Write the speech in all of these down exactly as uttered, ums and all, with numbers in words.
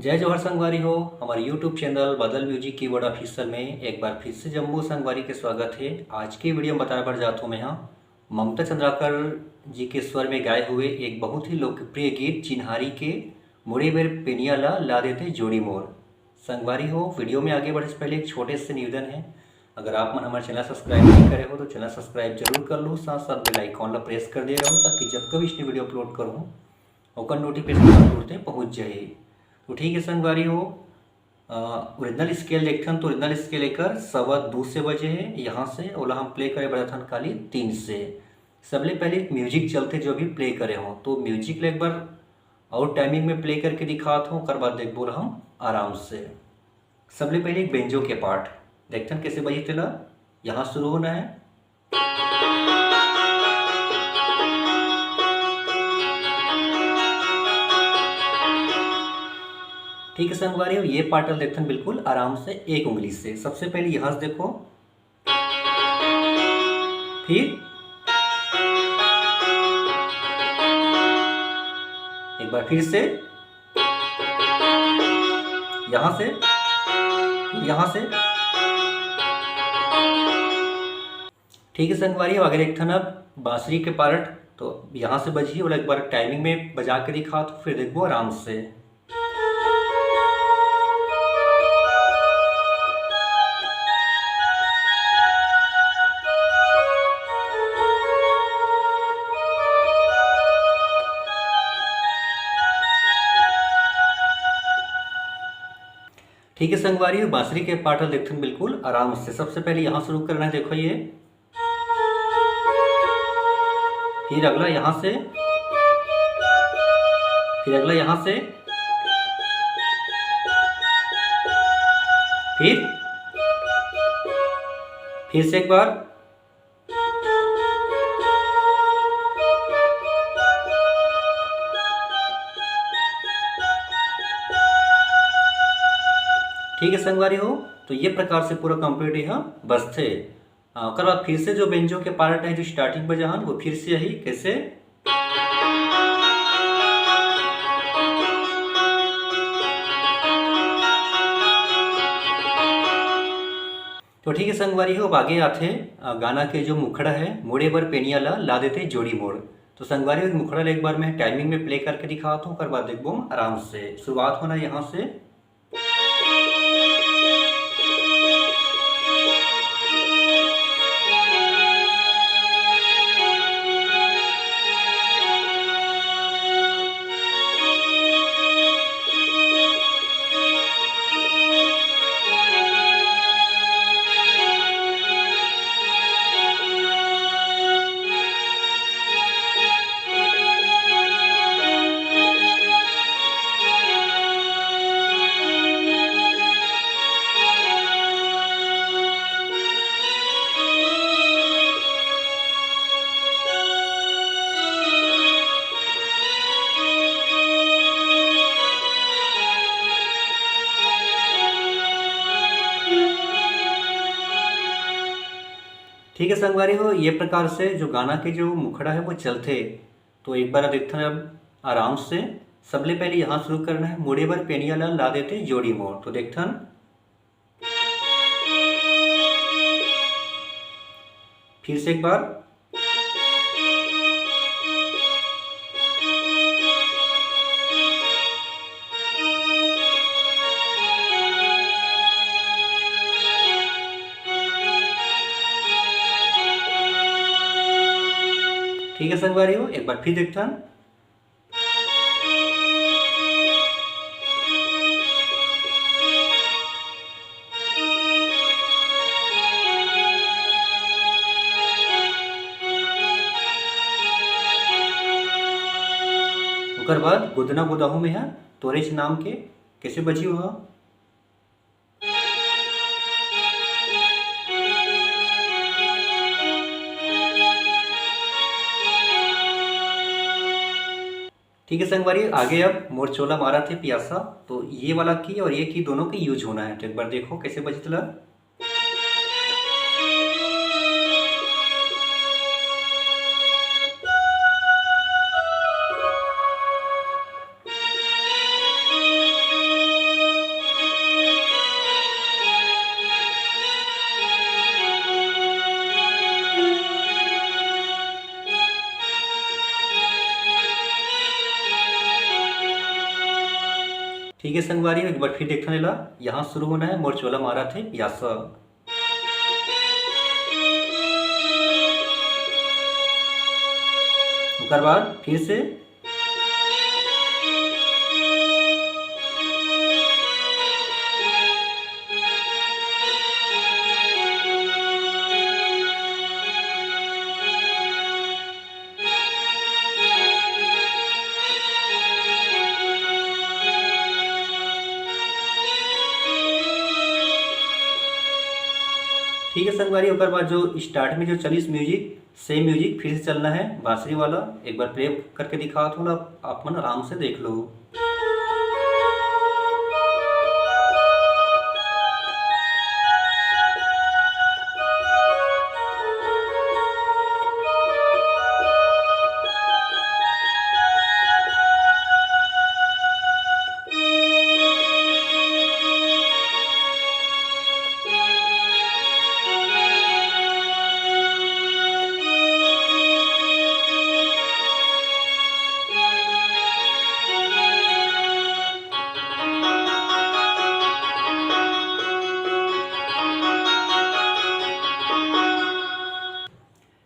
जय जोहार संगवारी हो, हमर YouTube चैनल बादल म्यूजिक कीबोर्ड ऑफिशियल में एक बार फिर से जम्मो संगवारी के स्वागत हे। आज के वीडियो में बताए बर जात हों मैं हा ममता चंद्राकर जी के स्वर में गाए हुए एक बहुत ही लोकप्रिय गीत चिन्हारी के मुड़े बर पेनिया ला ला देते जोड़ी मोर। संगवारी हो, वीडियो में आगे बढ़े से पहले एक छोटे से निवेदन है, अगर आप मन हमारे चैनल सब्सक्राइब नहीं करे हो तो चैनल सब्सक्राइब जरूर कर लो, साथ साथ बेल आइकॉन ला प्रेस कर दे रहो, ताकि जब कभी इसने वीडियो अपलोड करूँ ओकर नोटिफिकेशन आप तुरते पहुँच जाए। तो ठीक है संगवारी हो, ओरिजिनल स्केल देखथन तो ओरिजिनल स्केल एकर सवा दू से बजे है, यहाँ से ओला हम प्ले करे बर जाथन खाली तीन से। सबले पहले म्यूजिक चलते जो भी प्ले करे हो, तो म्यूजिक ला एक बार और टाइमिंग में प्ले करके दिखात हो, ओकर बाद देखबो हम आराम से। सबले पहले एक बेंजो के पार्ट देखथन कैसे बजी तेला। यहाँ शुरू होना है। ठीक है संगवारी हो, ये पार्ट ला देखथन बिल्कुल आराम से एक उंगली से। सबसे पहले यहाँ से देखो, फिर एक बार फिर से यहाँ से, फिर यहाँ से। ठीक है संगवारी, अब आगे देखथन अब बांसुरी के पार्ट। तो यहाँ से बजही, ओला एक बार टाइमिंग में बजा के दिखा, तो फिर देखबो आराम से। ठीक है संगवारी, बांसुरी के पार्ट ला देखथन बिल्कुल आराम से। सबसे पहले यहाँ शुरू करना है, देखो ये, फिर अगला यहाँ से, फिर अगला यहाँ से, फिर, फिर से एक बार। ठीक है संगवारी हो, तो ये प्रकार से पूरा कंप्लीट यहाँ बजथे। आ, ओकर बाद फिर से जो बेंजो के पार्ट है, जो स्टार्टिंग बजा हन, वो फिर से यही कैसे। तो ठीक है संगवारी हो, अब आगे आथे, आ, गाना के जो मुखड़ा है, मुड़े बर पेनिया ला, ला देते जोड़ी मोर। तो संगवारी हो, मुखड़ा ला एक बार मैं टाइमिंग में प्ले करके दिखाता हूँ, ओकर बाद देखबो हम आराम से। शुरुआत होना यहाँ से। ठीक है संगवारी हो, ये प्रकार से जो गाना के जो मुखड़ा है वो चलथे। तो एक बार देखथन अब आराम से। सबले पहले यहाँ शुरू करना है, मुड़े बर पेनिया ला, ला देते जोड़ी मोर। तो देखथन, फिर से एक बार। ठीक है संगवारी हो, एक बार फिर देखथन। ओकर बाद गोदना गोदाहू में है तोरेच नाम के, कैसे बजी हुआ। ठीक है संगवारी, आगे अब मोर चोला मारा थे पियासा, तो ये वाला की और ये की दोनों के यूज होना है। तो एक बार देखो कैसे बजत ला। ठीक है संगवारी, एक बार फिर देखथन एला। यहाँ शुरू होना है मोर चोला मारा थे पियासा। ओकर बाद फिर से। ठीक है संगवारी, ओकर बाद जो स्टार्ट में जो चलिस म्यूजिक, सेम म्यूजिक फिर से चलना है बांसुरी वाला। एक बार प्ले करके दिखावत हूँ, आप मन आराम से देख लो।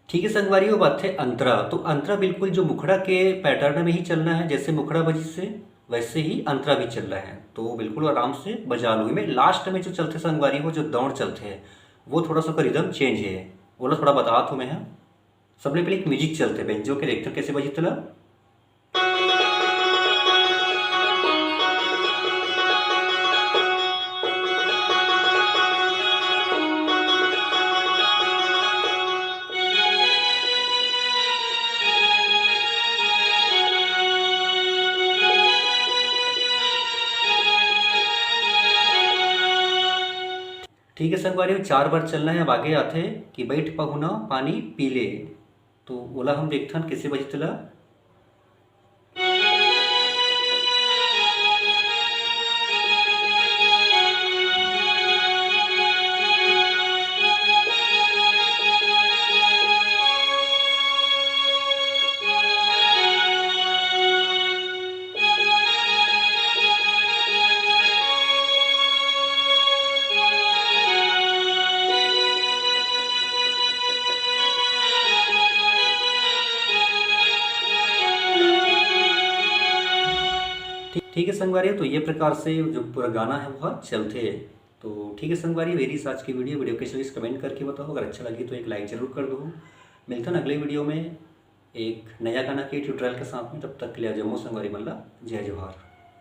ठीक है संगवारी, वो बात है अंतरा। तो अंतरा बिल्कुल जो मुखड़ा के पैटर्न में ही चलना है, जैसे मुखड़ा बजिस हे वैसे ही अंतरा भी चलना है। तो बिल्कुल आराम से बजा लो। एमे लास्ट में जो चलथे संगवारी, वो जो दौड़ चलथे, वो थोड़ा सा ओकर रिदम चेंज है, ओला थोड़ा बतात हूँ मैं ह। सबले पहले एक म्यूजिक चलथे बेंजो के, देखथन कैसे बजही तेला। ठीक है संगवारी, चार बार चलना है। अब आगे आथे कि बैठ पहुना पानी पी ले, तो ओला हम देखथन कैसे बजही तेला। ठीक, ठीक है संगवारी, तो ये प्रकार से जो पूरा गाना है वो चलथे। तो ठीक है संगवारी, very आज की वीडियो, वीडियो कैसे लगिस कमेंट करके बताओ। अगर अच्छा लगी तो एक लाइक जरूर कर दो। मिलथन अगले वीडियो में एक नया गाना के ट्यूटोरियल के साथ में। तब तक के लिए जम्मो संगवारी मन ला जय जोहार।